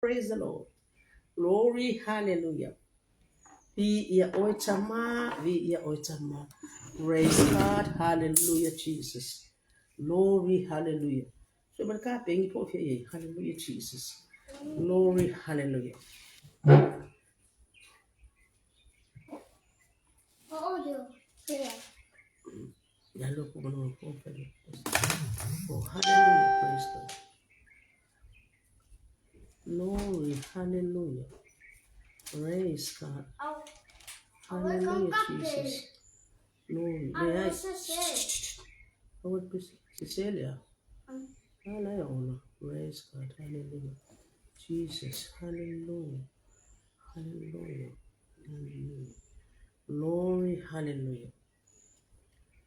Praise the Lord. Glory, hallelujah. Viia oe Tama, viia oe Tama. Praise God, hallelujah, Jesus. Glory, hallelujah. So, but ka pengi po fia ye. Hallelujah, Jesus. Glory, hallelujah. Oh, hallelujah, praise God. Glory, hallelujah. Praise God. Hallelujah, Jesus. Glory. Leai. Aua le pisi. Cecilia. Hallelujah. Praise God. Hallelujah. Jesus. Hallelujah. Hallelujah. Hallelujah. Glory. Hallelujah.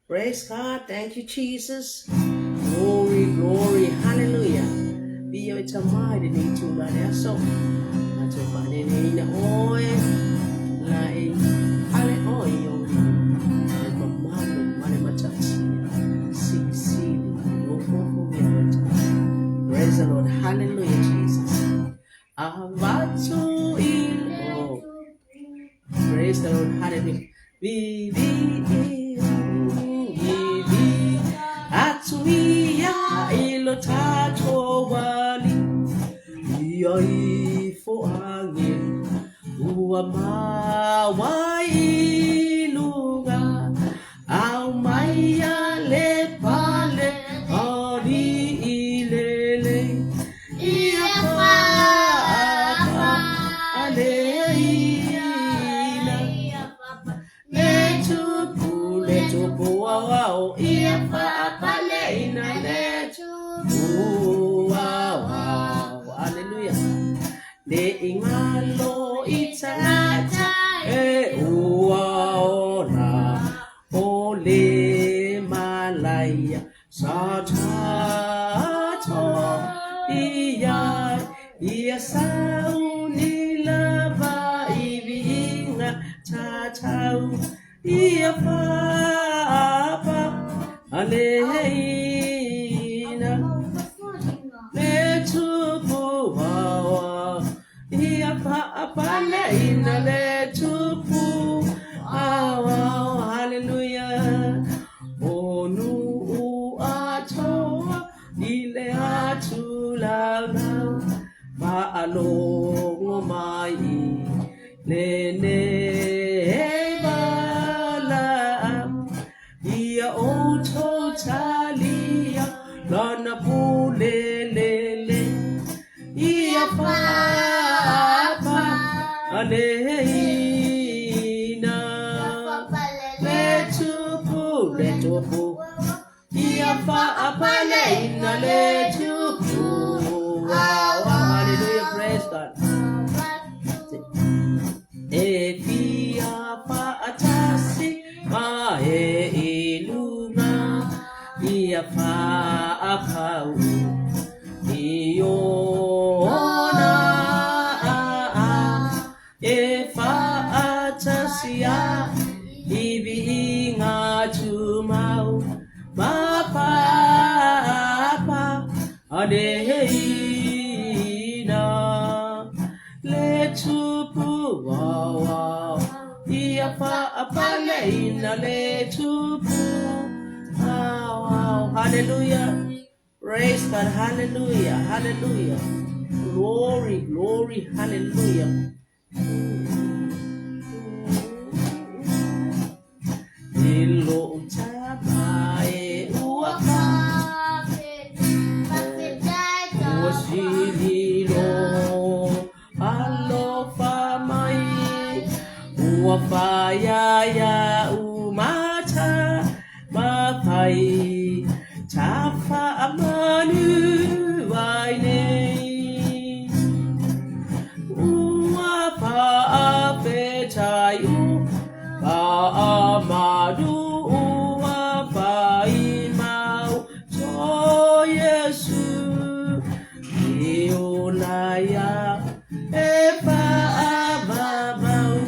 Praise God. Thank you, Jesus. Glory, glory. Hallelujah. Be your tamai de ni tu la de so. Na te pa ne ne na oe. La e ale oe yo. E ma malo mare matatia. Si si lo fo fo mi Praise the Lord. Hallelujah, Jesus. Avatu il oh. Praise the Lord. Hallelujah. Vi vi vi atuia ilo tato wali ia ifo angeli ua mawai lunga au mai a le pale ali ilele ia pa pa ale ina le tupu le tupu au au ia pa pa le ina le tupu au au. Hallelujah. Le ingalo i tangata e ua ola o le malaya sa tato ia ia sauni lava i viinga tatau ia papa aleina le tupu awa ia papa leina le tupu awa. Hallelujah. O nu atoa i le atu laulau faalogo mai lenei valaau ia outou talia lana pule lele ia papa aleina le tupu le tupu ia papa leina le tupu. Wow, hallelujah, praise God. E fia faatasi ma e ilunga ia faapau i ona e faatasia i viiga tumau ma papa aleina le tupu au ia faapaleina le tupu au au. Hallelujah. Praise God. Hallelujah. Hallelujah. Glory, glory. Hallelujah. I lo tama e ua fa ua sililo alofa mai ua faiaia umata mafai tafa amanu ai nei ua faafetai u faamadu ua faimau to Yesu i ola ia e faamamau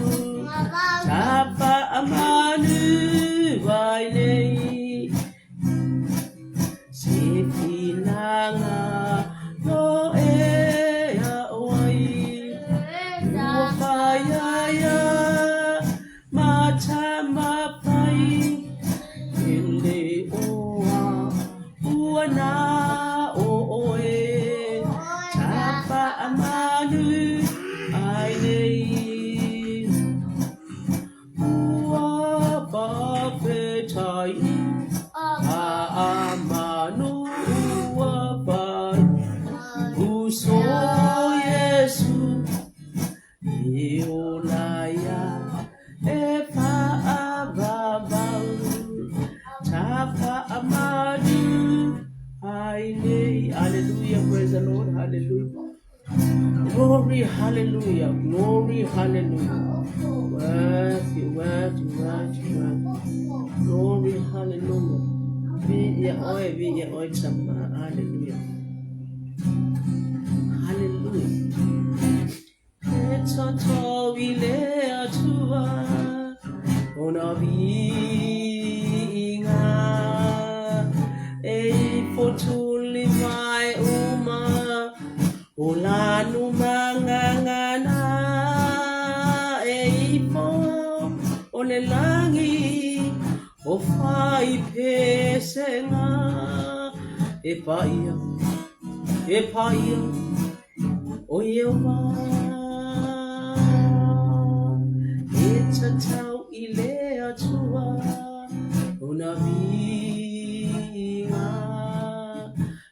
tafa amanu ai nei se finaga no e a oai amadu ai nei. Ua fafetai a amanu ua fai uso Iesu e ola ia e faavavau tafa amadu ai nei. Hallelujah, praise the Lord, hallelujah. Glory, hallelujah, glory, hallelujah. Worthy, worthy, worthy, worthy. Glory, hallelujah. Viia oe, viia oe tama, hallelujah. Hallelujah. E toto i le atua, ona viiga, e ifo tuli mai uma, o lanu mangangana, e ifo o le lagi, o fai pesenga, e paia, e paia, O Ieova, e tatau i le Atua ona viiga,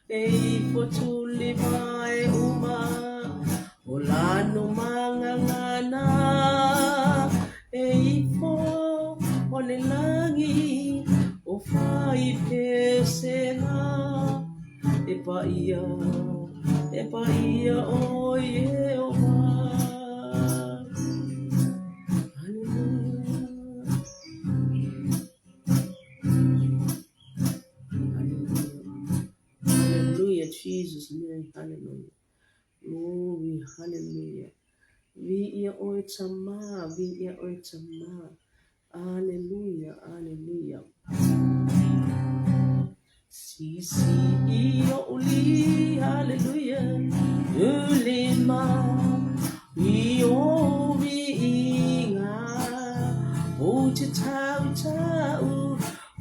e ifo tuli mai uma o lanu mangangana, e ifo o le lagi o fai pesega, e paia, e paia o Ieova. Hallelujah. Hallelujah. Hallelujah, Jesus' name. Hallelujah. Glory, hallelujah. Viia oe tama, viia oe tama. Hallelujah, hallelujah. Si si i o uli, hallelujah. Ulima, i o vi i ngā. O te tau tau,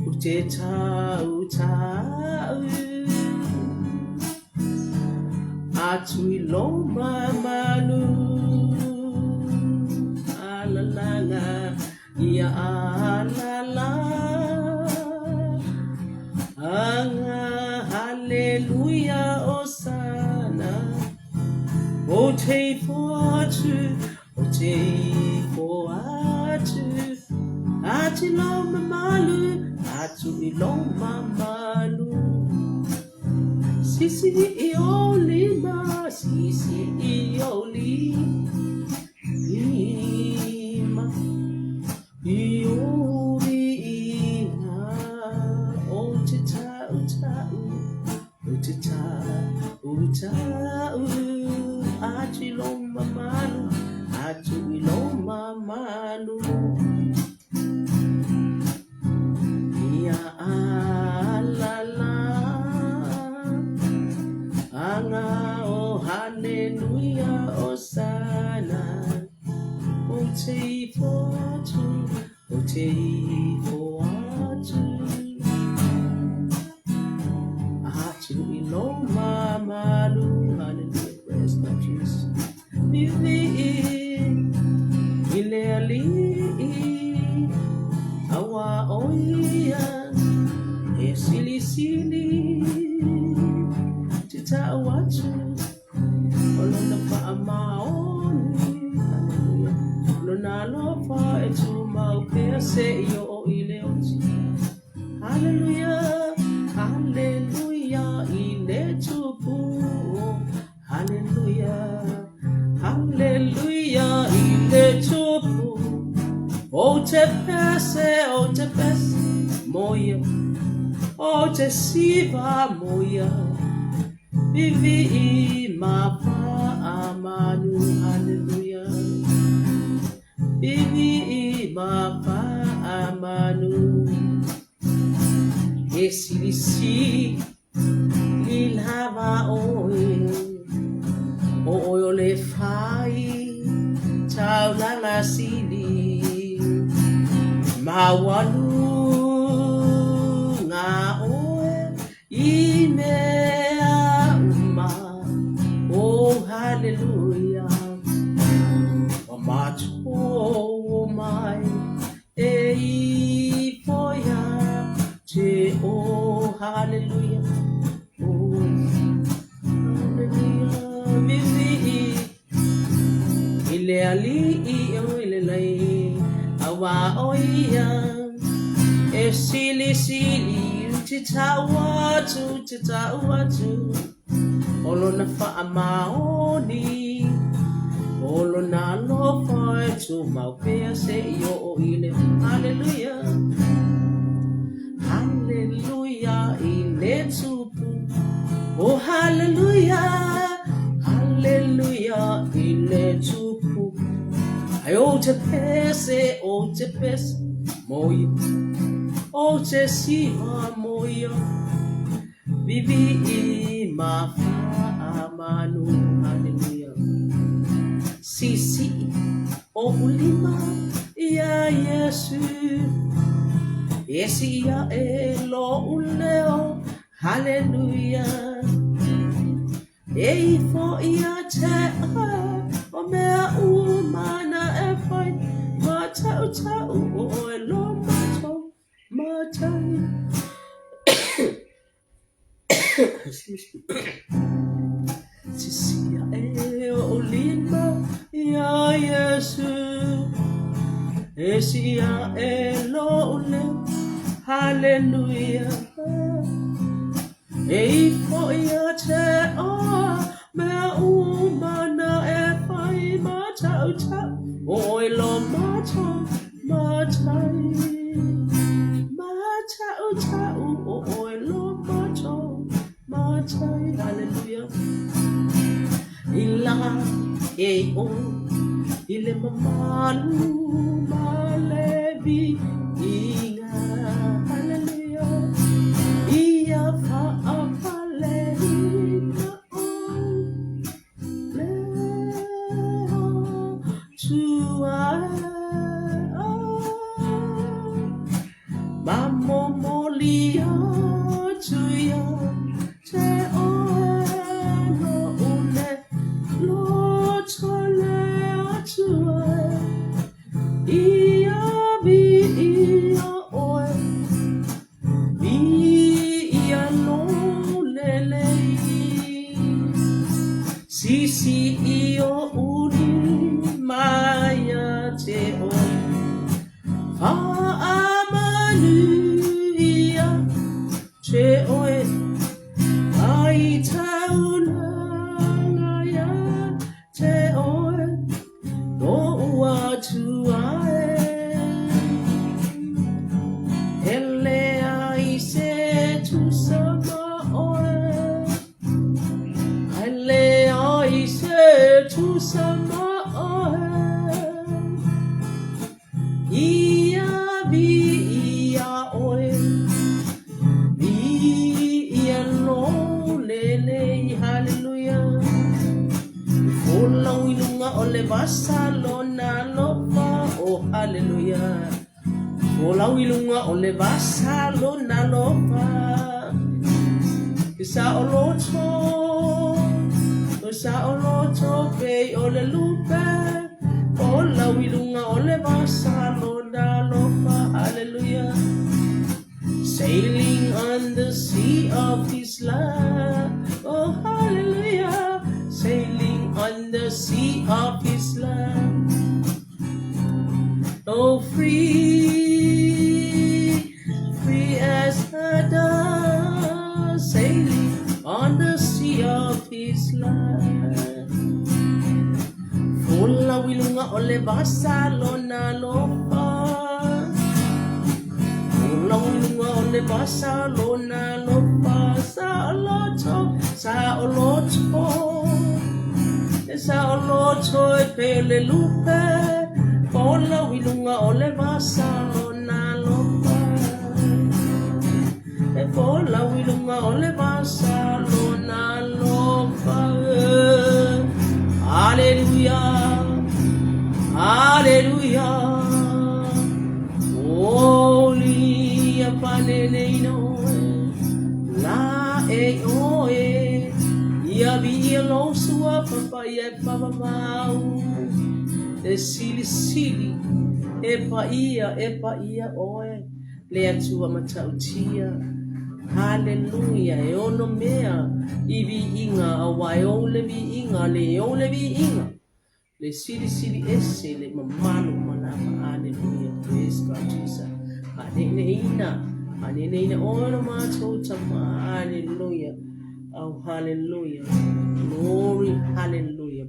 o te tau tau. Atu i loma manu, alalanga, ia alala. Anga, hallelujah, osana. O te ifo atu, o te ifo atu. Atu i loma malu, atu i loma malu. Sisi i o lima, sisi i o lima. I o viiga, o te tau tau, o te tau tau. Atu i loma malu, atu i loma malu. Ia alala, anga o hallelujah, osana. O te ifo atu, o te ifo atu. Atu i loma malu, hallelujah, praise God, Jesus. Vivi i le alii, aua o ia, e silisili, te tau atu, o lona faamaoni, hallelujah. Lona alofa e tumau pea seia oo i le oti. Hallelujah, hallelujah, i le tupu. Hallelujah, hallelujah, i le tupu. O te pese, o te pese, moia. O te siva moia. Vivi i ma amanu, hallelujah. Vivi i ma amanu. E silisi li lava oe, o oe o le fai, taulaga sili. Maualuga oe i mea uma. Oh, hallelujah. Hallelujah. O matou mai e ifo ia te o. Hallelujah. Oh, hallelujah. Vivi i le ali'i o i le lai aua o ia e silisili te tau atu te tau atu o lona faamaoni o lona alofa e tumau pea seia oo i le. Hallelujah. Hallelujah i le tupu. Oh hallelujah. Hallelujah i le tupu. Ai o te pese, o te pese mo ia, o te siva mo ia, vivi i ma faamanu. Hallelujah. Sisi o ulima ia Iesu, Esi ia e lo uleo. Hallelujah. E ifo ia te oe o mea uma na e fai ma tau tau o e lo matou matai. Excuse me. Sisi e o lima ia Iesu, Esi ia e lo uleo. Hallelujah. E ifo ia te oe mea uma na e fai ma tau tau o e lo matou matai. Ma tau tau o e lo matou matai. Hallelujah. Ila e o i le mamalu ma le viiga. Hallelujah. Ia faafaleina o le Atua. Ma momoli atu ia te oe lo'u le loto le Atua ia viia oe viia lou lelei sisi i o ulima ia te oe faamanu ia te oe ai taulaga ia te oe lou Atua e. E leai se tusa ma oe, e leai se tusa ma oe. Ia viia oe, viia lou lelei. Hallelujah. Folau i luga o le vasa lona alofa. Oh hallelujah. Folau i luga o le vasa lona alofa. E saoloto, o saoloto pei o le lupe. Folau i luga o le vasa lona alofa. Hallelujah. Sailing on the sea of his love. Oh, hallelujah. Sailing on the sea of his love. Oh, free, free as a dove, sailing on the sea of his love. Folau i luga o le vasa lona alofa. Folau i luga o le vasa lona alofa. Saoloto, saoloto, e saoloto e pei o le lupe. Folau i luga o le vasa lona alofa. E folau i luga o le vasa lona alofa. Hallelujah. Hallelujah. Oli a palele ino la e o e ia Viia lou suafa paia e faavavau, E silisili, e paia, e paia oe, le Atua matautia. Haleluia, e onomea i viiga, auā e ou le viiga, le ou le viiga. Le silisili ese le mamalu uma lava. Aleluia. Praise God Jesus. Faaneeneeina, faaneeneeina oe lo matou Tama. Aleluia. Oh, hallelujah. Glory, hallelujah.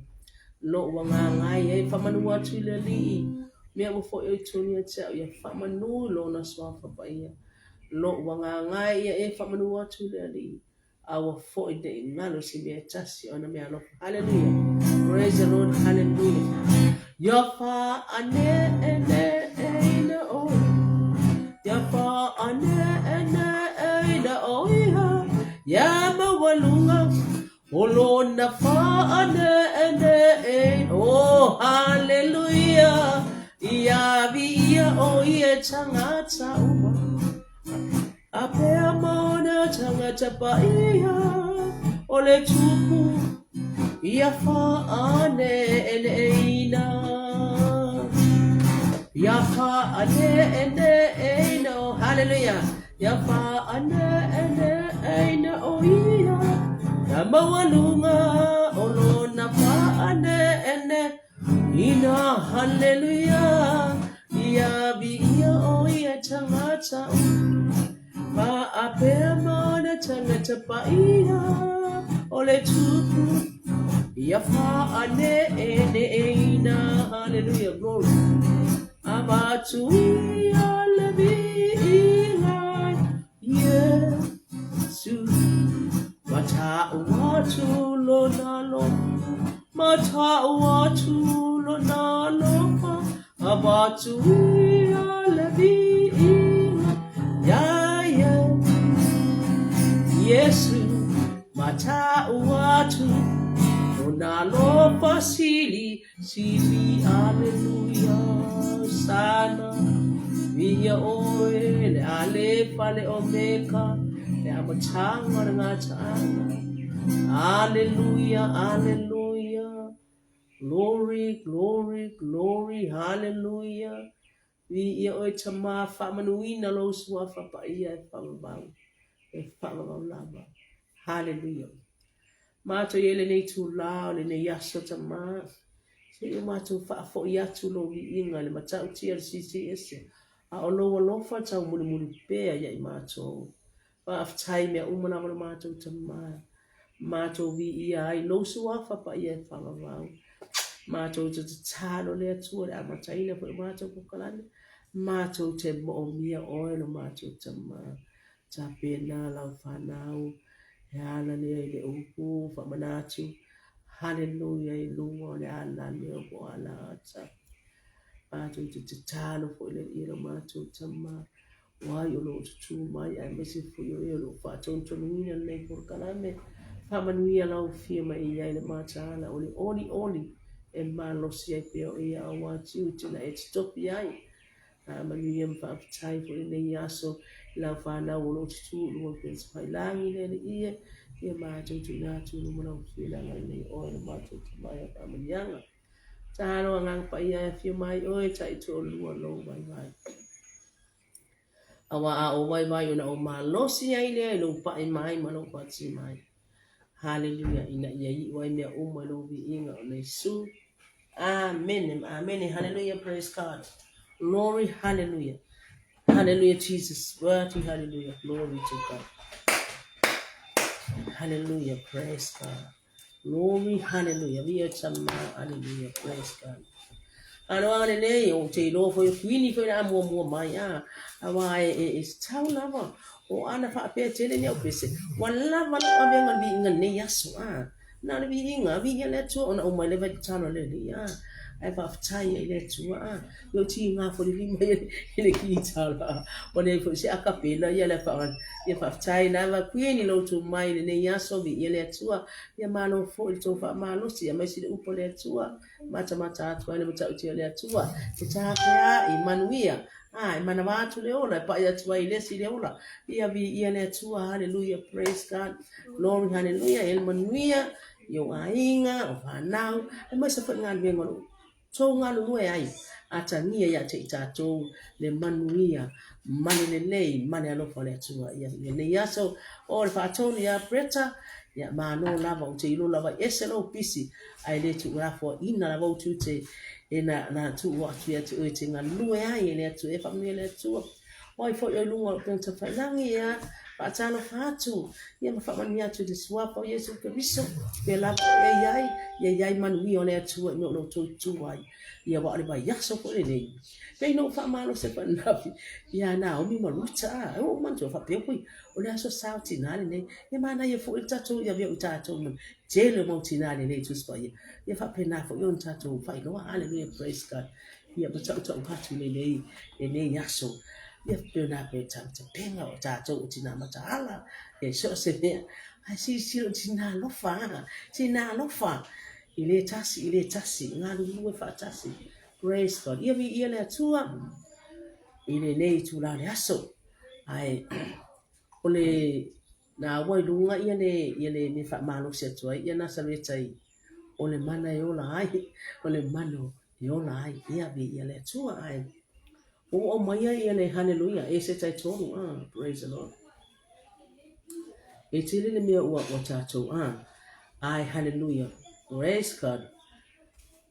Lo'u agaga ai e faamanu atu i le Alii, mea ua foi oi tonu ia te au, ia faamanu i Lona suafa paia. Lo'u agaga e ia e faamanu atu i le Alii, Aua foi ne i galo se mea e tasi o ana mea alofa. Hallelujah. Praise the Lord. Hallelujah. Ia faaneeneeina oe. Ia faaneeneeina oe. Ia maualuga o lona faaneeneeina. Oh, hallelujah. Ia viia o ia tangata uma. A pea ma ona tagata paia o le tupu ia faaneeneeina. Ia faaneeneeina, oh hallelujah. Ia faaneeneeina o ia, ia maualuga o lona faaneeneeina. Hallelujah. Ia viia o ia tagata Faapea ma ona tagata paia o le tupu ia faaneeneeina. Hallelujah, glory. Avatu ia le viiga Iesu. Matau atu lona alofa, matau atu lona alofa, Avatu ia le viiga iā ia Iesu, matau atu lona alofa sili, sili, aleluia, Hosana, viia oe, le Alefa, le Omeka, le amataga o le gataaga, aleluia, aleluia. Glory, glory, glory, hallelujah. Viia oe Tama, faamanuina lou suafa paia e faavavau, e faavavau lava. Hallelujah. Matou i ai lenei itulā o lenei aso Tama, se i o matou faafoi atu lou viiga i le matautia o le Silisili Ese, a o lou alofa taumulimuli pea ia i matou. Faafetai i mea uma lava lo matou Tama, matou viia ai lou suafa paia e faavavau. Matou te tatalo le Atua i le amataina foi o matou polokalame, matou te moomia oe lo matou Tama. Tapena lau fanau e ala lea i le upu faamanatu, Haleluia i luga o le ala lea po o ala ata. Matou te tatalo foi le Alii lo matou Tama, O ai o lo o tutū mai aemaise foi o e o lo o faatonutonuina lenei polokalame. Faamanuia lau Afio mai e i ai le mataala o le olioli e malosi ai pea o ia aua tiute na e totofi ai. Faamanuia ma faafetai foi lenei aso i lau fanau o lo o tutū i luga o le Pensafailagi le Alii e, ia matou tuuina atu i luma lau Afio le agalelei oe lo matou Tama ia faamanuiaga. Tatalo Agaga Paia e afio mai oe taitoalua lou vaivai. Auā a ou vaivai ona ou malosi ai lea i lou paʻi mai ma lou pati mai. Haleluia, ina ia iu ai mea uma i lou viiga ona Iesu. Amene, amene, haleluia, praise God. Glory, hallelujah. Hallelujah, Jesus, worthy, hallelujah, glory to God. Hallelujah, praise God. Glory, hallelujah, viia Tama, hallelujah, praise God. Aloaga lenei, o te iloa foi o kuini foi le a muamua mai, a, auā e, e, e tatau lava, o ana faapea tele ni au pese, ua lava lau avega le viiga lenei aso, a, na o le viiga, viia le Atua, ona uma ai lea vai tatalo a le Alii, a, ae faafetai ai i le Atua, a, i o tiga foi le lima i le kitara, ua leai foi se akapela, ia le faa, ia faafetai lava, Kuini lou tu mai i lenei aso, viia le Atua, ia malo foi le tou faamalosi, aemaise le upu a le Atua, Matamata atu ai le matautia o le Atua, e tafea'i manuia, a, e manawa atu le ola, e paʻi atu ai i le isi le ola. Ia viia le Atua, haleluia, praise God, glory, haleluia, e le manuia, i ou aiga, o fanau, aemaise foi galuega o lo o tou galulue ai, atagia ia te i tatou le manuia ma le lelei ma le alofa o le Atua. Ia lenei aso, o le faatonu ia Bretta, ia malo lava, ou te iloa lava e ese lou pisi, ae le tuulafoaiina lava ou tiute e na, na tuu atu ia te oe e te galulue ai e le Atua. Ia faamanuia le Atua. O ai foi o i luga o upega tafailagi, ia faatalofa atu, ia ma faamanuia atu i le suafa o Iesu Keriso, pea lava o e i ai, ia i ai manuia o le Atua i mea o lo outou itu ai. Ia aua o le vaiaso foi lenei. Pei na ou faamalosi atu ananafi ia Naomi ma Ruta, a, ua ou manatua faapea, ui, o le aso sa o tinā lenei. Ia manaia foi le tatou ia avea o i tatou ma le tele o mau tinā lelei i Tusi Paia. Ia faapena foi ona tatou faailoa. Hallelujah, praise God. Ia ma tautau atu i lenei, lenei aso. Ia pei ona pe tapena o tatou o tinā mataala, ia i so o se mea. Ae silasila o tinā alofa, a, tinā alofa. I le tasi, i le tasi, galulue faatasi. Praise God. Ia viia le Atua i lenei itula o le aso. Ae o le na ua i luga ia le ia le mea faamalosi atu ai ia Nasareta i o le mana e ola ai, o le mana e ola ai. Ia viia le Atua. Ae ua ou aumaia ia le haleluia e se taitonu. Ah, praise the Lord. E tele le mea ua ua tatou ah. Ae haleluia. Praise God.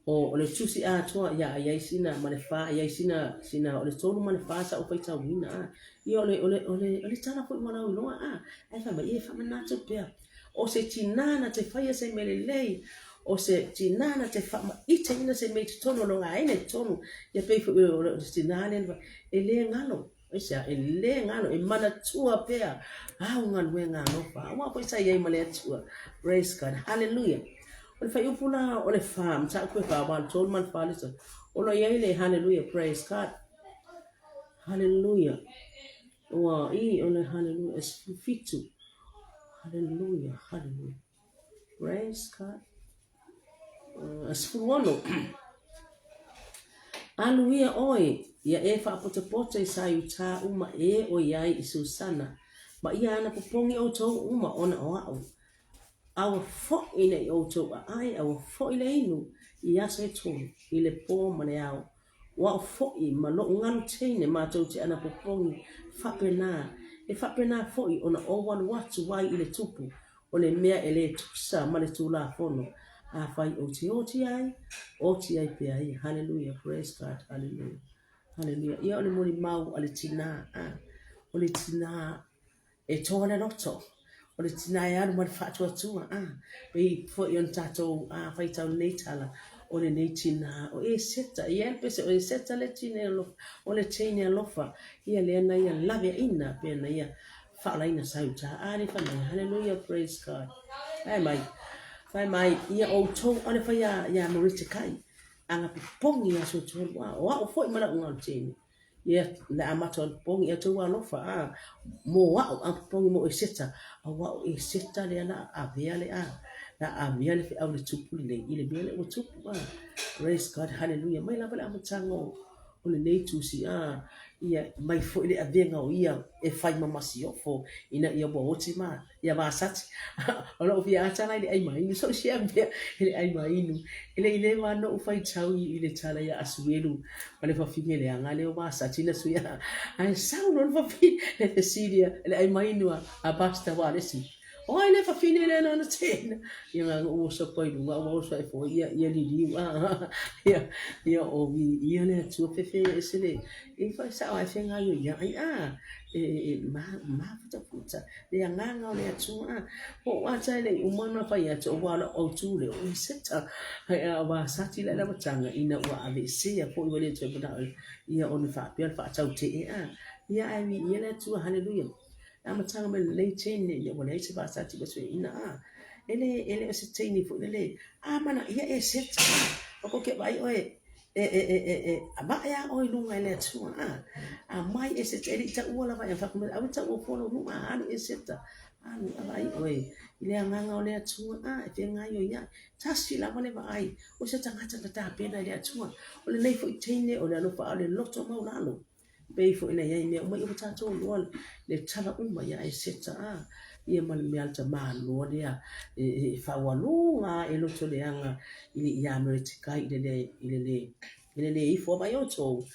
O le tusi atoa, ia, i ai sina ma le fa, i ai sina, sina, o le tolu ma le fa sa ou faitauina, a. Ia, o le, o le, o le, o le tala foi ua lauiloa, a. Ae fai mai, ia, e faamanatu pea. O se tinā na te faia se mea lelei, o se tinā na te faamaiteina se mea i totonu o lona aiga i totonu, ia pei foi o le tinā lea, e le galo. Aisea? E le galo, e manatua pea au galuega alofa, aua foi sa i ai ma le Atua. Praise God. Hallelujah. O le fuaiupu la o le fa, mataupu e fa, aua o le tolu ma le fa le tolu. O lo o i ai le hallelujah, praise God. Hallelujah. Ua i o le hallelujah, e 17. Hallelujah, hallelujah. Praise God. 16. Alu ia ʻoe, ia e faapotopoto i Saiutā uma e ʻoi ai i Susana, ma ia anapopogi ʻoutou uma ona o aʻu. Aua foʻi ne i ʻoutou ʻaʻai, aua foʻi le inu i aso e tolu, i le pō ma le ao. O aʻu foʻi ma loʻu galu teine matou te anapopogi faapena, e faapena foʻi ona ou alu atu ai i le tupu, o le mea e le tusa ma le Tulafono, afai ou te oti ai, oti ai pea ia. Haleluia, praise God, haleluia, haleluia. Ia o le molimau a le tinā, a, o le tinā E toa le loto, o le tinā e alu ma le faatuatua, a, pei foi ona tatou a, faitau lenei tala, o lenei tinā, o Eseta, e i ai le pese o Eseta le teine alofa, o le teine alofa, ia lea na ia laveaina, pea na ia faaolaina Saiutā, a le fai mai, hallelujah, praise God. Fai mai, fai mai, ia outou, ʻaʻole fai iā, iā Moretekai, anapopogi i aso e tolu, a, o aʻu foi ma laʻu galu teine. Ia, le amata o le popogi, ia tou alofa, a, mo aʻu, a popogi mo Eseta, auā o Eseta lea la a avea le a, la a avea le feʻau i le tupu lenei, i le mea lea ua tupu, a. Praise God, hallelujah. Mai lava le amataga o, o lenei tusi, a, ia, mai foi le avega o ia e fai ma masiofo, ina ia ua oti ma, ia Vasati. O loʻu fia ata la i le ʻai mainu, so o se mea i le ʻai mainu. E le i leva ona ou faitau i le tala iā Asuelu ma le fafine leaga lea o Vasati na sui ae sau loa le fafine le fesili a le ʻai mainu a Pastor Walesi. O ai le fafine lea nana teena? Ia na ona ou oso atu ai i luga ua oso ae foi ia ia liliu a ia ia o viia le Atua fefe ese le e fai sao ae fegaioia ai a e e ma mafutafuta Le agaga o le Atua. Ua ou ata e le i uma ona fai atu, aua o lau autu lea o Eseta. Ae a Vasati la i le amataga, ina ua aveesea foi ua le toe manao ia ona faapea le faatautee a. Ia ae viia le Atua, haleluia. Le amataga mai lenei teine, ia ua leai se Vasati ua sueina a. E le, e le o se teine foi lele, a manaia Eseta. O ko ke vaai oe, E, e, e, e, e, avae a oe i luga e le Atua, a, a mai Eseta, e le i taua lava e whakamea, aua taua fua lou nuu, a alu Eseta, alu a vaai oe, i le agaga o le Atua, a, e feagai oe ia, tasi lava le vaai, o se tagata na tapena e le Atua, o lenei foi teine o le alofa a o le loto maualalo. Pei foi na i ai mea uma, ia ua tatou iloa le tala uma iā Eseta, a. Ia ma le mea a le tamāloa lea e faaualuga lava e loto leaga i le ia Meretikai i le le i le le i le le ifo a vai outou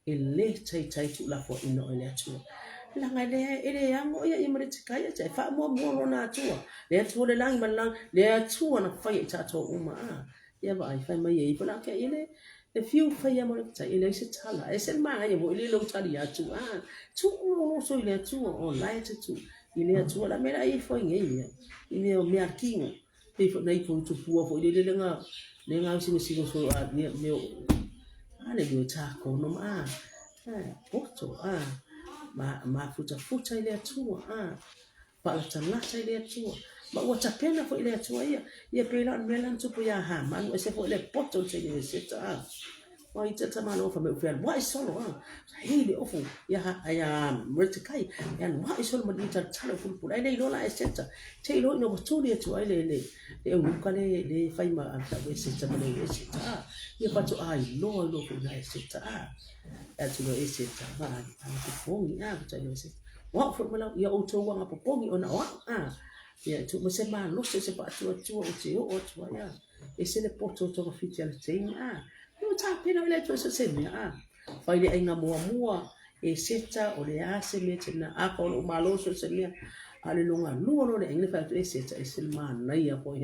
e le taitai tuulafoaiina oe e le Atua. Leaga e le e le ano ia i Meretikai ae faamuamua lona Atua, le Atua o le lagi ma le lagi, le Atua na faia i tatou uma a. Ia vaai, fai mai e ifo la ke i le le fiu faia mo le tai e leai se tala. E ese le manaia foi le lou tali atu, ah, tuu lou loto i le Atua, o la e te tuu i le Atua. La mea la e ifo ai nei mea, i mea o mea kino. Pei foi na ifo i tupua foi lele le ga, le ga singosingo so a mea mea o Hallelujah, takono ma ah, eh, poto, ah, ma mafutafuta i le Atua, ah. Faalatalata i le Atua, ma ua tapena foi le Atua ia. Ia pei la o le mea la na tupu iā Hamanu, ese foi le poto o le teine Eseta, a. Ua i te tamaloa fai mai, ua fealuai solo, a. Hei le ofu, ia ha, ia Mordekai, fealuai solo ma le talatala o pulupulu, ai le iloa la Eseta, te iloa ina ua tuli atu ai le, le, le eunuka le, le fai ma tau Eseta ma le Eseta, a. Ia faatoa iloa iloa foi la Eseta, a. Atu loa Eseta, vaai, a popogi, a, faatoa iloa Eseta. O au foi ma lau, ia outou aga popogi ona o au, a. Ia e tuu mai se malosi o se faatuatua ou te oo atu ai, a. Ese le poto o togafiti a le teine, a. Ia ua tapena ai le Atua i so o se mea, a. Fai le aiga muamua, Eseta, o le a se mea te na aka o lou malo so o se mea. A o le logalua loa o le aiga le fai atu, Eseta, ese le manaia foi.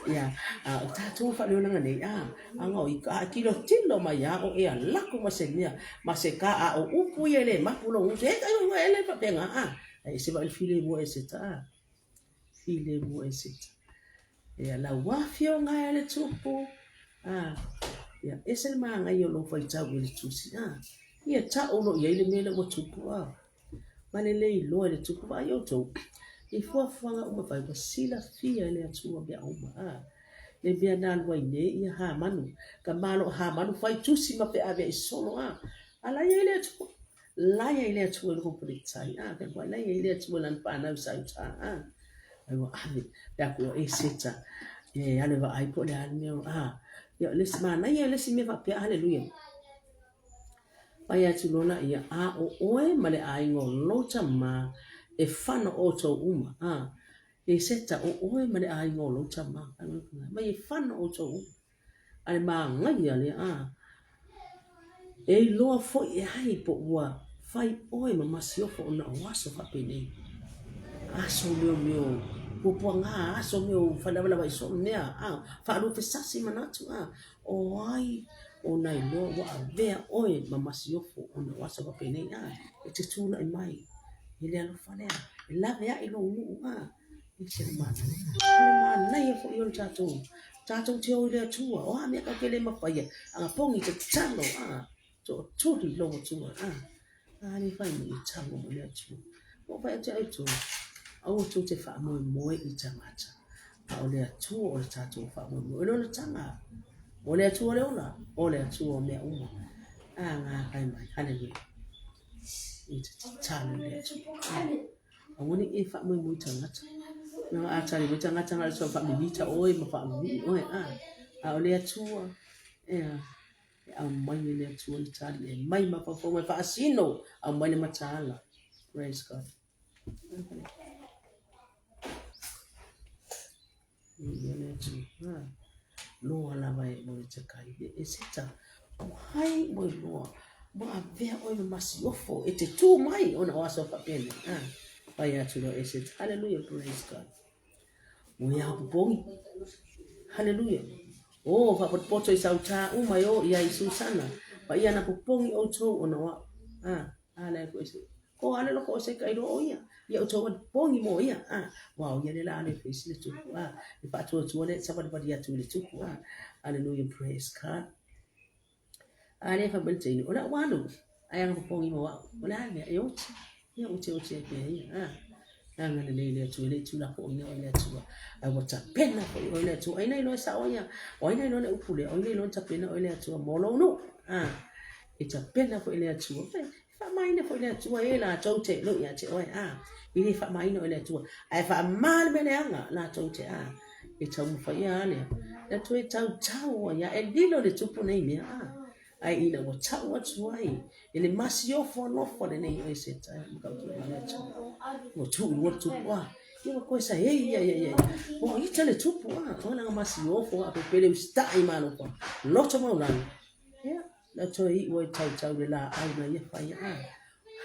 Ia, a o tatou faaleolaga nei, a, aga o i ka a tilotilo mai a o e alako ma se mea, ma se ka a o upu ia e le mapu lou uso, e kai ua ele faapena, a. Ai ese vai le filemu o Eseta, a. Filemu o Eseta. Ia, lau afioga e le tupu, a. Ia, ese le manaia o lou faitau i le tusi, a. Ia, tau loa i ai le mea lea ua tupu, a. Ma le le iloa e le tupu vaai outou i fuafuaga uma fai ua silafia e le Atua mea uma a le mea na alu ai nei ia Hamanu ka malo Hamanu fai tusi ma feaveai solo a a la ia i le Atua la ia i le Atua i loko tai a ka la ia i le Atua lana whanau sauta a ai ua ave pe aku o Eseta e ale vaai po le a le mea a ia le isi manaia le isi mea faapea haleluia. Fai atu loa laia, A ʻo ʻoe ma le ʻāina o Lota mā, e fana ʻoutou uma. A, e Seta, ʻo ʻoe ma le ʻāina o Lota mā, mai e fana ʻoutou uma. A le māgaia lea, a, e iloa foi e ai po ua fai ʻoe ma masiofo ona o aso faapenei. Aso miomio puapuaga, aso mio falawalawa i soo mea, a, faaluafesasi manatu, a, O ai ona iloa ua avea ʻoe ma masiofo ona o aso faapenei, a e te tulai mai i le alofa lea, e lawe aʻe lou nuu, a e ese le manaia. O le manaia foi o le tatou, tatou te o i le Atua, o a mea tatou te le mafaia, aga pogi te tatalo, a tootuli lou Atua, a a le fai mai e tago mai le Atua. Ua fai atu ai outou, aua tou te faamoemoe i tagata, a o le Atua o le tatou faamoemoe. O le olataga, o le Atua o le ola, o le Atua o mea uma. A ngā kai mai, haleluia. I te tatalo i le Atua. Aua ne i e faamoemoe i tagata. Na a tali mai tagata na le sua faamimita oe ma faamimii oe, a. A o le Atua, ea, E aumai e le Atua le tali, e mai mafaufauga e faasino, aumai le mataala. Praise God. Ia le Atua. Loa lava e mo le takai. E seta, o hai mo i loa. Ua avea oe ma masiofo e te tū mai ona o aso faapena. Ah, pai atu loa e seta. Hallelujah, praise God. Ua ia popogi. Haleluia. O, faapotopoto i sautā uma e o ia i Susana, pa ia na popogi outou ona o a'u. A, a le ko ese. Ko ale loko o se kai o ia. Ia outou an popogi mo ia. A, wa o ia le la ale fe le tupu. A, le faatuatua le savalivali atu i le tupu. A, hallelujah, praise God. A le fai mai le teine, o le au alu, ai aga popogi mo au. O le a le mea e oti, ia ou te oti ai pea ia. A, aga lelei le Atua, e le i tulafoina oe le Atua. Ai ua tapena foi oe le Atua. Ai na iloa e sao ia, o ai na iloa le upu lea, o ai na iloa na tapena oe le Atua mo lou nuu. A, e tapena foi le Atua. E faamaina foi le Atua e latou te iloa ia te oe. A, e le faamaina oe le Atua. Ae faama le mea leaga latou te a. E taumafai ia lea. Le Atua e tautau ai ia, e lilo le tupu nei mea. A, ae ina ua tau atu ai e le masiofo alofa lenei o Eseta e makautia ma le Atua. Ua tuu i lua le tupu. A, Ia ua koe sa ei ia ia ia. Ua ita le tupu a, o langa masiofo a pe pele usita'i ma alofa. Loto maulalo. Ia, na toe iu ai tautau le laau na ia whaia a.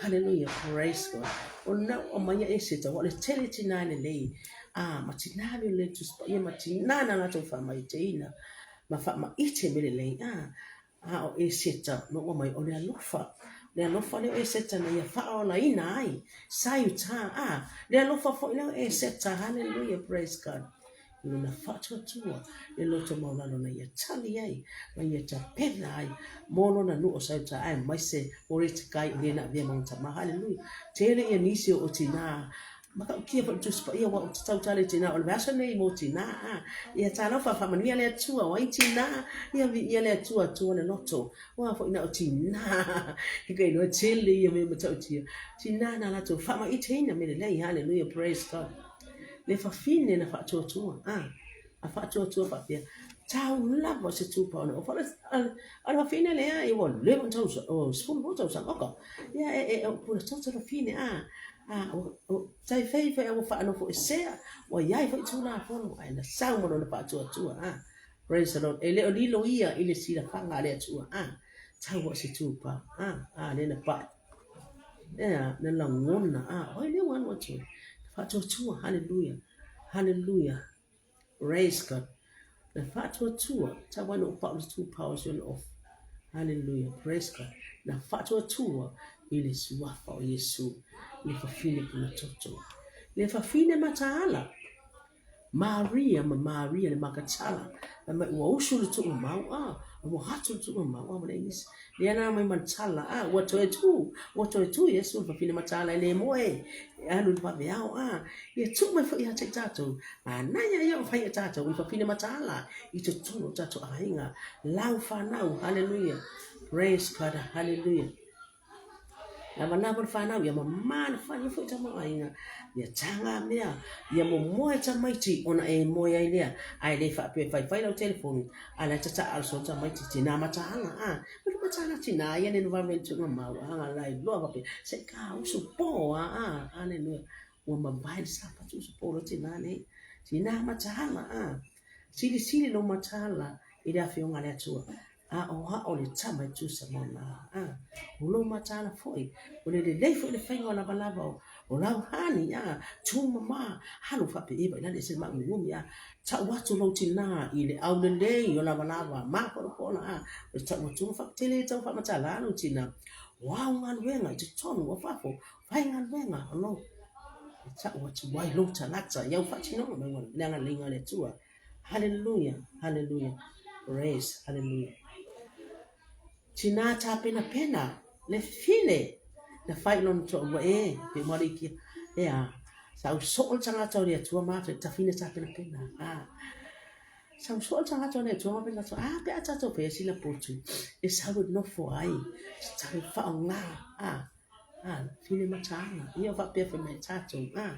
Hallelujah, praise God. O na o maia e se tau, o le tele tina e lelei. A, ma tina le le Tusi Paia, ma tina na latou faamaiteina, ma faamaite me lelei. A, A o Eseta, na ua mai, o le alofa, le alofa lea o Eseta na ia faaolaina ai, sa i uta, a, le alofa foi lea o Eseta, hallelujah, praise God, i lona faatuatua, le loto maualalo na ia tali ai, ma ia tapena ai mo lona nuu o sa i uta, aemaise Moretekai o le na avea ma ona tama, hallelujah. Tele ia nisi o tinā Matautia foi le Tusi Paia aua ou te tautala i tinā o le vaiaso nei mo tinā a ia talofa faamanuia le Atua o ai tinā ia viia le Atua Atua le loto ua foi na o tinā i ka iloa tele ia mea matautia tinā na latou faamaiteina mea lelei hallelujah praise God le fafine na faatuatua a a faatuatua faapea tau lava se tupa ona ofa o le fafine lea ia ua leva ona tausaga 12 tausaga oka ia e o puna toto le fafine a a o tai fai fai ua faanofoesea ua iai foi tulafono ae na sau ma lona faatuatua a praise the Lord e le o lilo ia i le silafaga a le Atua a tau o se tupa a a le na pai ea na lagona a oi le ua alu atu faatuatua hallelujah hallelujah Praise God. Na faatuatua, tau ai na ou pau le two powers on off. Hallelujah. Praise God. Na faatuatua i le suafa o Iesu, le fafine puna toto. Le fafine mataala. Maria ma Maria le Makatala. Fai mai ua usu le tuumau a, ua atu le tuumau a ma le nisi. Lea na mai mataala a, ua toe tu, ua toe tu Iesu le fafine mataala e le moe, e alu i le vaveao a. Ia tuu mai foi ia te i tatou, manaia ia o fai e tatou i le fafine mataala i totonu o tatou aiga, lau fanau, hallelujah, praise God, hallelujah. Lavalava le fanau, ia mamā le fale foi tamaoaiga, ia taga mea, ia momoe tamaiti ona e moe ai lea, ae le faapea e faifai lau telefoni, a la e tataa alo soo tamaiti, tina mataala, a, ma le mataala tina ia le vave le tuuga mau, a, la iloa faapea, se i ka usu po, a, a, aleluia, ua mavae le sapatu usu po lo tina nei, tina mataala, a, silisili lou mataala i le afioga a le Atua. Aoao le tama e tusa ma ona a. O lou mataala foi, o le lelei foi le faiga o lavalava o, o lau hani a, tu mama, alu faapeeva i lalo ese le magumiumi a, tau atu lou tinā i le aulelei o lavalava, mapolopolo a, o le tau atu faapetele tau faamatala lou tinā, o au galuega i totonu o fafo, faigaluega o lou, e tau atu ai lou tagata i au faatinoga ma le agaleiga o le Atua. Hallelujah, hallelujah, praise, hallelujah. Tina tapenapena le fine na fai lona toalua e pe mo le ikia e a sa u soo le tagata o le Atua ma fe tafine tapenapena a sa u soo le tagata o le Atua ma fe tatou a pe a tatou faia sina potu e sau e nofo ai sa tau faaaoga a a fine mataala ia faapea fai mai tatou a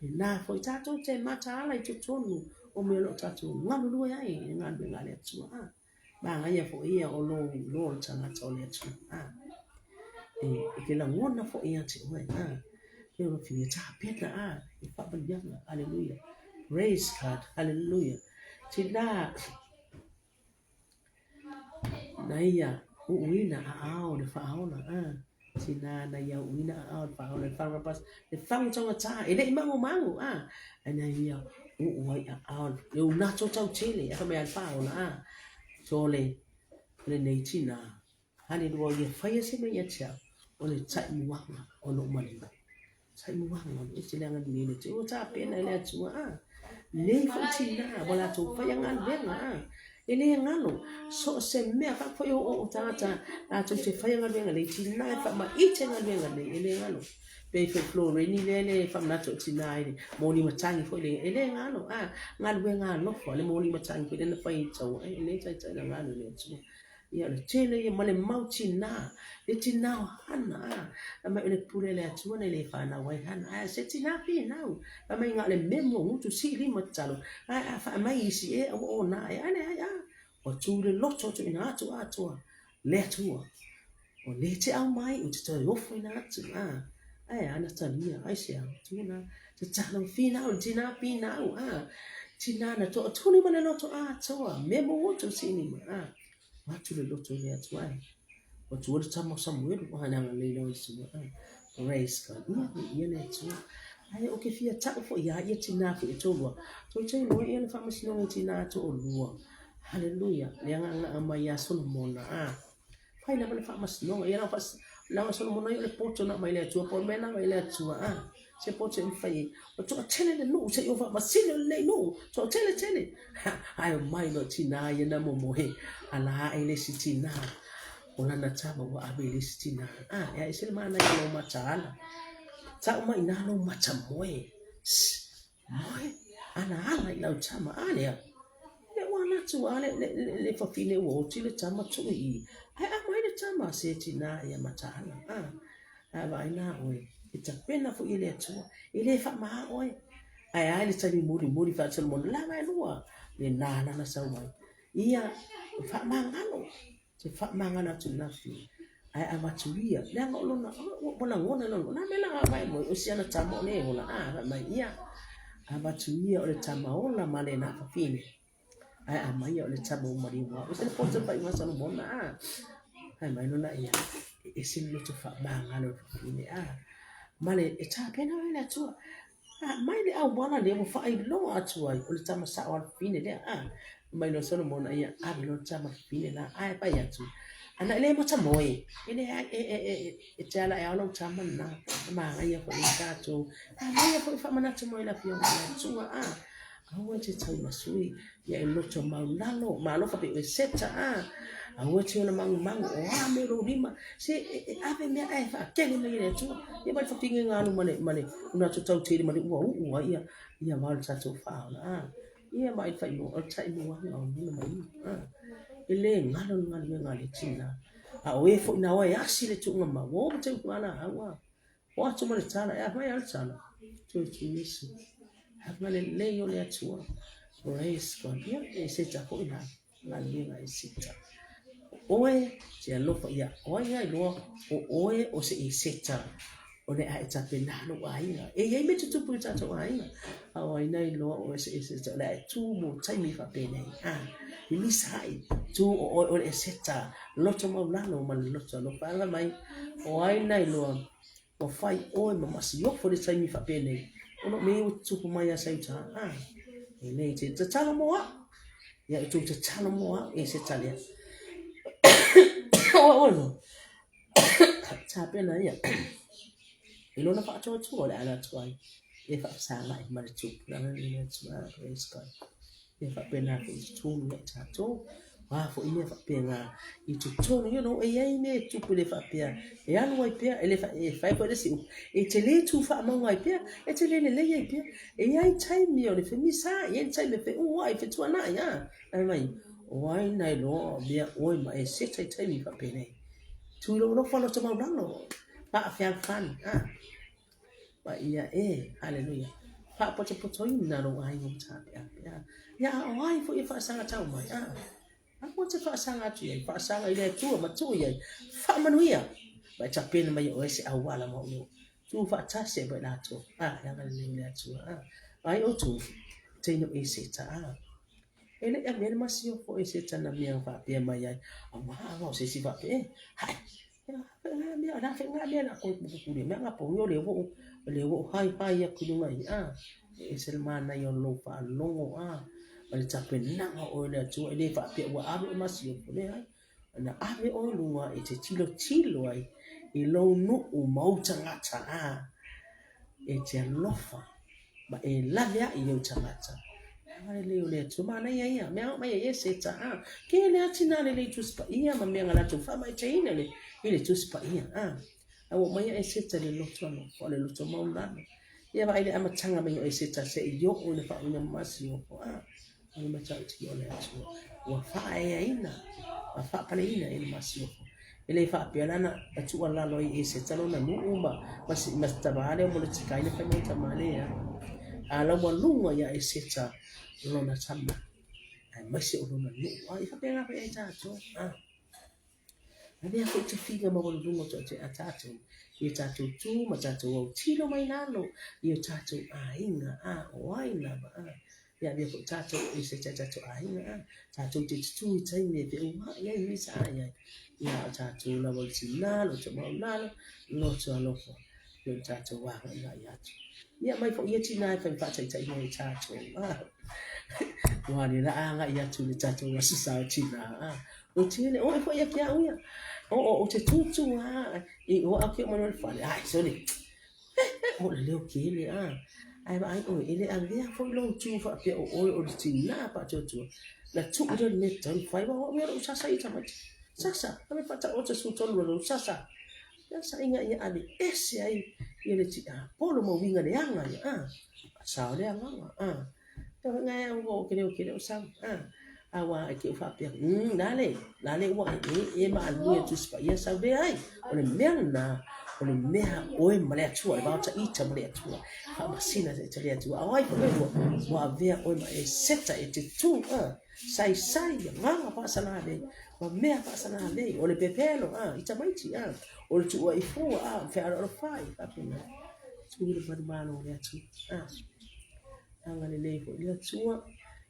Pēnā foi tātou te mataala i totonu o mea o lo o tātou galulue ai i le galuega a le Atua. A, manaia foi ia o lou iloa o le tagata o le Atua. A, e, e te lagona foi ia te oe. A, e o whine tāpena, a, e whaamanianga. Hallelujah. Praise God. Hallelujah. Tina, Na ia uuina aao le faaola a tina na ia uuina aao le faaola le fagabas le fagotagata e le i magomago a ae na ia uu ai aao le unato tautele ae fai mai a le faaola a sole o lenei tina Haleluia ia faia se mea ia te au o le taimuaga o lou maliu. Taimuaga o lou ese le agalelei le Atua. Ua tapena e le Atua a. Nei foi tina ua latou faia galuega a. E le galo so o se mea faapea foi o o tagata latou te faia galuega nei tina e faamaite galuega nei e le galo. Pei foi Floreni lea le faamanatu o tina i le moni matagi foi le e le galo a galuega alofa le moni matagi foi lea na fai i taua e le taitai na galo le Atua. Ia o le tele ia ma le mau tinā, le tinā o Hana, a, fai mai o le pule a le Atua na le fanau ai Hana, ae se tinā finau, fai mai na o le memo gutu sii lima tatalo, ae a fai mai isi e ua ona e, ae leai a, ua tu le loto tuuina atu atoa le Atua, o le te aumai ou te toe ofoina atu, a, Ae a na talia, aisea? Tuna, tatalo, finau, le tina finau, a, tina na toatuli ma le loto atoa, me mo oto sinima, a, atu le loto le atu ai. Ua tua le tama o Samuelu, a, le agalelei lea o Iesu, a, praise God, ia, ia le Atua. Ae o ke fia ta'u foi ia ia tina foi e toalua, tou te iloa ia le faamasinoga i tina toalua. Haleluia, le agaagaa mai ia Solomona, a. Fai lava le faamasinoga. Ia leaga Solomona ia o le poto na aumai le Atua, po o le mea na aumai le Atua, a, se poto e mafai ai. Ua toatele le nuu, se i ou faamasino lenei nuu, toatele tele. Ae omai loa tina ia na momoe, ala ae le isi tina, o lana tama ua ave i le isi tina. A, e ae se le manaia o lou mataala. Tau mai i ina lou mata moe. Shh, Moe, ala ala i lau tama, a lea, e ua ala atu a le, le, le, le fafine ua oti le tama tuu i i, ae aumai le tama se tinā ia mataala, a, ae vaai la oe, e tapena foi e le Atua, e le faamā oe, ae a i le taimi mulimuli faa-Solomona, lava e lua, lena lana sau ai, ia faamagalo. Te faamagalo atu i lena ae avatu ia, leaga o lona, ua lagona i lona, o le a mea la a vae moe, o si ana tama o le ola, a, fai mai, ia, avatu ia o le tama ola ma lena fafine, ae aumai ia o le tama ua maliu au. E ese le poto faaiuga a Solomona, a, fai mai lona ia, e ese le loto faamagalo o le fafine, a, ma le, e tapena ai le Atua. A mai le auala lea ua faailoa atu ai, o le tama sao a le fafine lea, a. Mai loa Solomona, ia, ave loa le tama fafine la, ae fai atu, ana e le matamoe, e leai, e, e, e, e te ala e ao lau tama lena, e manaia foi i tatou, manaia foi faamanatu mai le Afioga i le Atua, a. Aua e te taumasui, ia e loto maulalo, ma alofa pei oe seta, a. Aua e te ola magumagu, o a mea o lou lima, se e, e ave mea ae faakele mai e le Atua. Ia ma le fafine ga alu ma le, ma le, una atu tau tele ma le ua uu ai, ia, ia vao le tatou faaola, a. Ia ma i faailoa, o le taimuaga o nuna ma inu, a. E le galo le galuega a le tina. A o e foi na oe asi le tuuga mau, ua oo te upu ala au, a. O atu ma le tala, e a mai a le tala, toe tu Iesu. Agalelei o le Atua. Praise God. Ia, e seta foi la, galuega e seta. O oe, te alofa ia, o ai ai loa, o oe o se eseta, o le a e tapena lou aiga. E iai mea tutupu i tatou aiga, a o ai na iloa o oe se eseta, o le a e tu mo taimi faapenei. A, mimisa ai, tu o oe o le eseta, loto maulalo ma le loto alofa. Ala mai, o ai na iloa, ua fai oe ma masiofo i le taimi faapenei, ona o mea ia ua tutupu mai ia Seuta, a, e le te tatalo mo au, ia e tou tatalo mo au, e se talea. Oe oe no, tapena ia, i lona faatuatua o le ala atu ai, e faafesagai ma le tupulaga nei le Atua, praise God. E faapena foi i totonu ia i tatou, o a foi mea faapena i totonu, you know, e i ai mea e tupu e le faapea, e alu ai pea, e le fa, e fai foi le isi upu, e te le tu faamauga ai pea, e te le lelei ai pea. E i ai taimi o le femisa, e i ai taimi e feuai, fetuanai, a, fai mai, o ai na iloa o mea oe ma e seta i taimi faapenei. Tu i lou alofa loto maulalo, faafealofani, a. Ma ia e, haleluia, faapotopotoina lou aiga ua tapeapea. Ia a o ai foi e faasaga tau mai, a, aua te faasaga atu i ai, faasaga i le Atua ma tuu i ai, faamanuia, ma e tapena mai e oe se auala ma ou tu faatasi ai ma i latou, a, e agalelei le Atua, a, ai outou, teine o Eseta, a. E le i avea le masiofo o Eseta na mea faapea mai ai, auā, auā, o se isi faapea, e, hae, mea, la fe ngā mea la koe kukuli, mea ngā pongi o le ua o le ua hai hai aku i lunga i a. E ese le manaia o lou faalogo a, ma le tapenaga o oe le Atua, e le faapea ua ave o masiofo, leai. Na ave oe luga e te tilotilo ai i lou nuu ma ou tagata a, e te alofa ma e laveai i ou tagata. Agalelei o le Atua, manaia ia, mea mai ai e seta a. Ke le atina le lei Tusi Paia ma mea nga latou faamaiteina le i le Tusi Paia a. A ua mai e seta le loto alofa, o le loto maulalo. Ia vaai le amataga mai o Eseta se i oo i le faauiga masiofo a. O le matautia o le Atua ua faaeaina ma faapaleina i le masiofo. E le faapea la na tuualalo ai e Eseta lona nuu ma ma si tama lea o Moletikai le fai mai tama lea. A laualuga ia Eseta lona tama aemaise o lona nuu. A i faapena foi ia i tatou. A. Avea foi tofiga maualuluga o toatea a tatou i o tatou tu ma tatou autilo mai lalo i o tatou aiga, a o ai lava, a. Ia avea foi tatou e se tai tatou aiga, a. Tatou te tutū i taimi e feua'i ai me saai ai. Ia a o tatou lava o le tinā, loto maualalo, loto alofa, i o tatou agaigai atu. Ia mai foi ia tinā e fai ma faataitaiga i tatou, a. Ua le la agai atu i le tatou aso sa o tinā, a. O tele, oe foi ia ki au ia. O, o, o te tūtū a, i o au ke o mai le fale, ai, sole. O le leo kele, a. Ae vaai oe, e le avea foi lou tū faapea o oe o le tinā faatuatua. Na tuu lea le mea tatau ona fai, aua o au ia o lou sasa ia tamaiti. Sasa, ave faataoto 13 lou sasa. Ia sa ina ia ave ese ai ia le tiapolo ma uiga leaga ia, a. Sao le agaga, a. Tau foi ngai au o ke leo ke leo sau, a. Aua e ke u faapea, lale, lale ua e e e maalua e Tusi Paia sau le ai. O le mea lena, o le mea oe ma le Atua, le vao taita ma le Atua, faamasina taita le Atua. A o ai foi ua, ua avea oe ma e seta e te tu, a. Saisai, agaga faasalalei, ma mea faasalalei, o le pepelo, a, i tamaiti, a, o le tuua i fua, a, o le fealoalofai, faapena. Tu le manumalo o le Atua, a. Agalelei foi le Atua.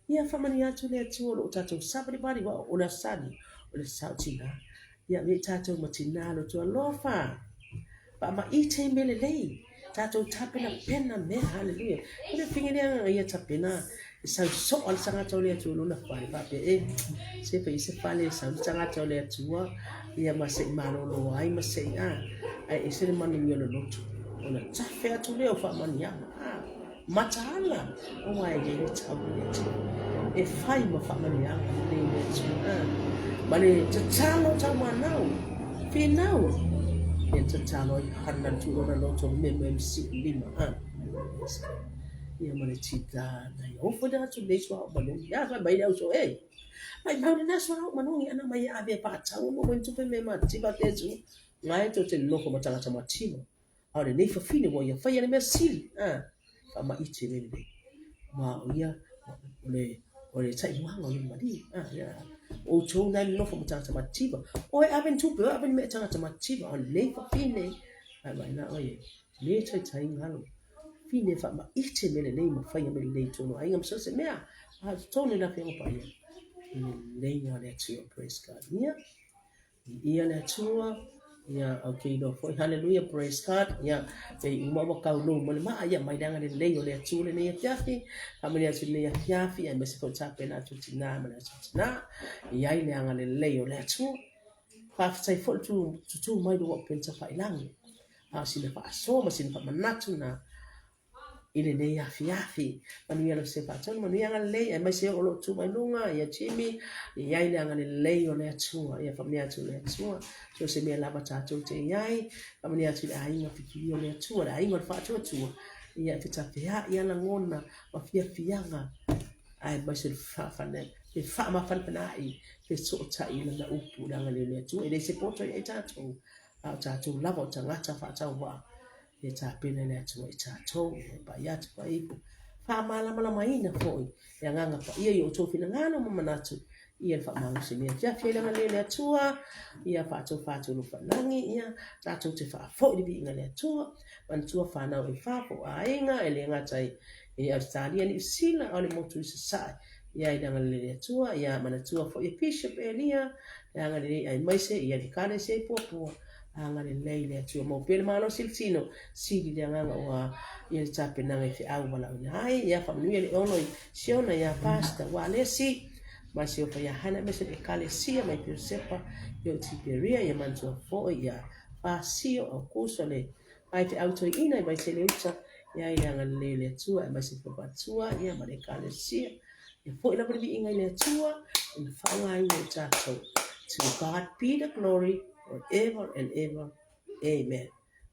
Ia faamanuia atu le Atua o lo o tatou savalivali aua o le Aso Sa o le Aso Sa o Tinā. Ia avea i tatou ma tinā loto alofa. Faamaite i mea lelei. Tatou tapenapena mea. Haleluia. E le fine le agaga ia tapena e sau soa le tagata o le Atua i lona fale faapea e se fai se fale e sau le tagata o le Atua ia ma se i malolo ai ma se i a ae ese le manuia o le loto ona tafe atu lea o faamanuiaga a mataala aua e le le tau i le Atua e fai ma faamanuiaga lelei le Atua ma le tatalo taumanau finau ia tatalo ai hana tu lona loto me me si lima a ia ma le tita na ia ofo le atu nei soa o manungi ia fai mai le au so e mai mau le naso au manungi ana mai ave paatau mo mo tupe me ma tiva te tu ngai to te nofo ma tagata mativa A o lenei fafine ua ia faia le mea sili, a, faamaite mea lelei. Ma o ia, o le, o le taimuaga o le maliu, a, ia, o outou na e nonofo ma tagata matitiva. Oe ave ni tupe, oe ave ni mea i tagata matitiva, a o lenei fafine, ai mai na oe, le taitai galo. Fafine faamaite mea lelei ma faia mea lelei i tonu aiga ma so o se mea. A o totonu i le Afioga Paia, lelei o le Atua, praise God. Ia, Viia le Atua, ia ou te iloa foi, hallelujah, praise God, ia pei uma ua taulou ma le maa, ia mai le agalelei o le Atua lenei afiafi, faamanuia atu lenei afiafi, aemaise foi tapena atu tinā ma le aso tinā, i ai le agalelei o le Atua. Faafetai foi le tutū mai lua o Penta Failangi, a o sina faasoa ma sina faamanatu na i lenei afiafi. Manuia lo se faatonu, manuia agalelei, aemaise o lo o tu mai luga, ia Jimmy, e i ai le agalelei o le Atua, ia faamanuia atu le Atua, so o se mea lava tatou te i ai, faamanuia atu i le aiga fikilia o le Atua, le aiga o le faatuatua, ia fetafea'i a lagona ma fiafiaga, aemaise le faafana, le faamafanafana'i, fesootai i lana upu i le agalelei o le Atua. E le se poto ia i tatou, a o tatou lava o tagata faatauvaa, E tapena le Atua i tatou, e pai atu pai ifo, faamalamalamaina foi le Agaga Paia i o outou finagalo ma manatu, ia le faamalosi nei afiafi ai le agalelei o le Atua, ia faatofa atu alofa-lagi, ia tatou te faafoi le viiga i le Atua, manatua whanau e wha po aiga, e le gata i Australia, Niu Sila, a o le motu i Sasae, ia i le agalelei o le Atua, ia manatua foi e Bishop Elia, le agalelei aemaise ia le Ekalesia i Puapua, Agalelei le Atua mau pea le malosi i le tino, sili le agaga ua ia le tapenaga i feau valaauina ai, ia faamanuia le ono i Siona ia Pastor Walesi, ma si ofa ia Hana aemaise le Ekalesia mai Piosepa i o Tiperia, ia manatua foi ia Fasio Aukuso le faifeau toeaina i Vaitele Uta, ia i le agalelei o le Atua aemaise le Papatua ia ma le Ekalesia. Ia foi lava le viiga i le Atua i le faaaogaina o tatou. To God be the glory forever and ever. Amen.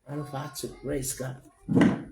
Alofa atu. Praise God.